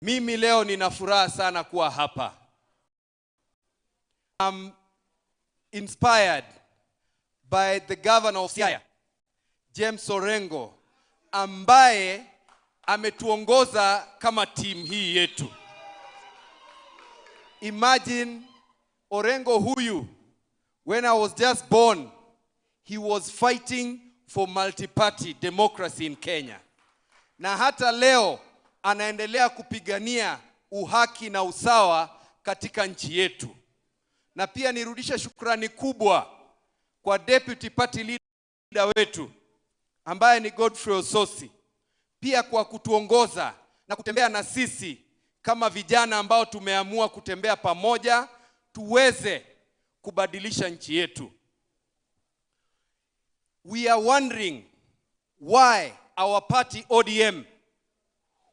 Mimi leo nina furaha sana kuwa hapa. I'm inspired by the governor of Siaya, James Orengo, ambaye ametuongoza kama team hii yetu. Imagine Orengo huyu, when I was just born, he was fighting for multi-party democracy in Kenya. Na hata leo anaendelea kupigania uhaki na usawa katika nchi yetu. Na pia nirudishe shukrani kubwa kwa deputy party leader wetu ambaye ni Godfrey Osotsi, pia kwa kutuongoza na kutembea na sisi kama vijana ambao tumeamua kutembea pamoja tuweze kubadilisha nchi yetu. We are wondering why our party ODM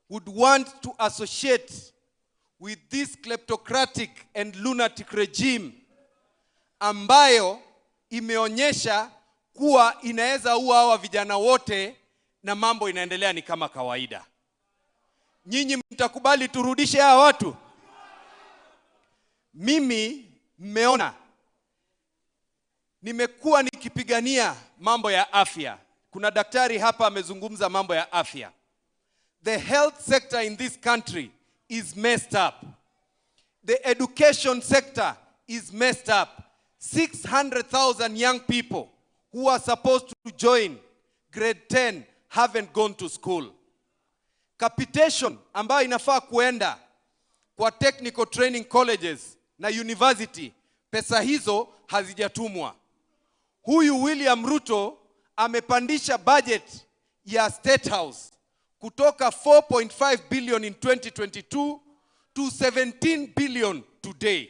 would want to associate with this kleptocratic and lunatic regime ambayo imeonyesha kuwa inaweza ua hawa vijana wote na mambo inaendelea ni kama kawaida. Nyinyi mtakubali turudishe hawa watu? Mimi mmeona nimekuwa nikipigania mambo ya afya. Kuna daktari hapa amezungumza mambo ya afya. The health sector in this country is messed up. The education sector is messed up. 600,000 young people who are supposed to join grade 10 haven't gone to school. Capitation ambayo inafaa kuenda kwa technical training colleges na university, pesa hizo hazijatumwa. Huyu William Ruto amepandisha budget ya State House kutoka 4.5 billion in 2022 to 17 billion today.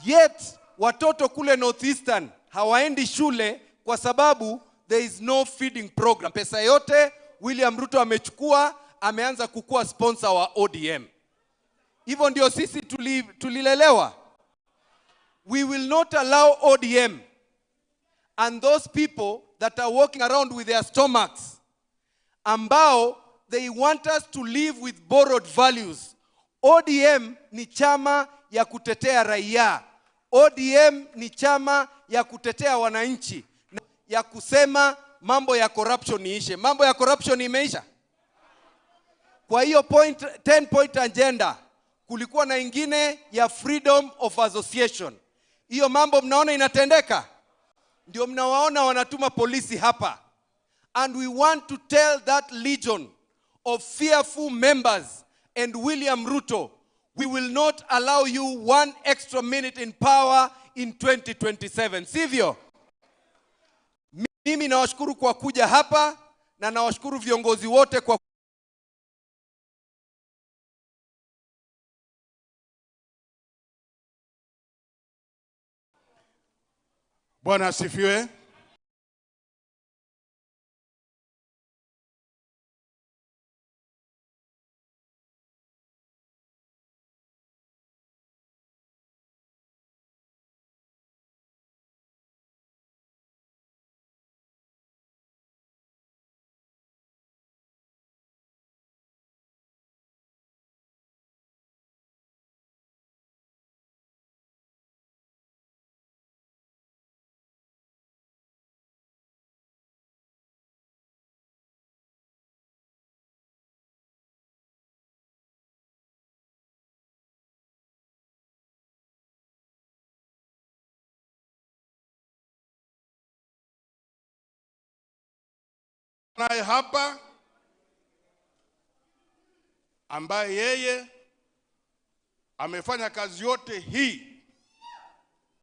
Yet watoto kule Northeastern hawaendi shule kwa sababu there is no feeding program. Pesa yote William Ruto amechukua, ameanza kukua sponsor wa ODM. Hivyo ndio sisi tulilelewa. We will not allow ODM and those people that are walking around with their stomachs, ambao they want us to live with borrowed values. ODM ni chama ya kutetea raia. ODM ni chama ya kutetea wananchi, ya kusema mambo ya corruption iishe. Mambo ya corruption imeisha. Kwa hiyo 10 point agenda kulikuwa na ingine ya freedom of association. Hiyo mambo mnaona inatendeka? Ndio mnawaona wanatuma polisi hapa. And we want to tell that legion of fearful members and William Ruto, we will not allow you one extra minute in power in 2027. Sivyo? Mimi nawashukuru kwa kuja hapa na nawashukuru viongozi wote kwa Bwana asifiwe. Naye hapa ambaye yeye amefanya kazi yote hii